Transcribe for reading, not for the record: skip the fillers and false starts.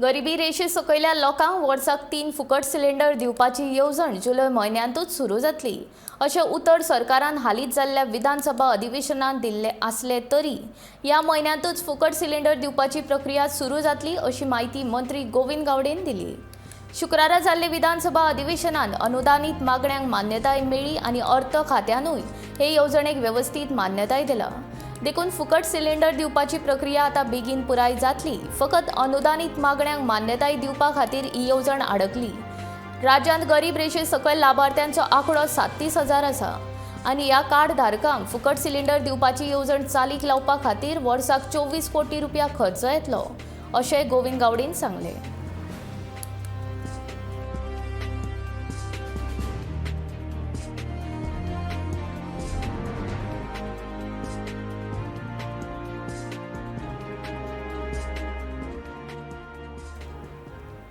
गरिबी रेशे सकयल्या लोकांक वर्साक 3 फुकट सिलिंडर दिवपाची येवजण जुलय म्हयन्यांतूच सुरू जातली अशें उतर सरकारान हालींच जाल्ल्या विधानसभा अधिवेशनांत दिल्लें आसलें तरी ह्या म्हयन्यांतूच फुकट सिलिंडर दिवपाची प्रक्रिया सुरू जातली अशी म्हायती मंत्री गोविंद गावडेन दिली. शुक्रारा जाल्ले विधानसभा अधिवेशनात अनुदानीत मागण्यांक मान्यताय मेळ्ळी आनी अर्थ खात्यानूय हे येवजणेक वेवस्थीत मान्यताय दिला. देखून फुकट सिलिंडर दिवपाची प्रक्रिया आता बेगीन पुराय जातली. फकत अनुदानीत मागण्यांक मान्यताय दिवपा खातीर ही येवजण आडकली. राज्यांत गरीब रेशे सकयल लाभार्थ्यांचो आंकडो 37,000 आसा आनी ह्या कार्ड धारकांक फुकट सिलिंडर दिवपाची येवजण चालीक लावपा खातीर वर्साक 24 कोटी रुपया खर्च येतलो अशें गोविंद गावडेन सांगलें.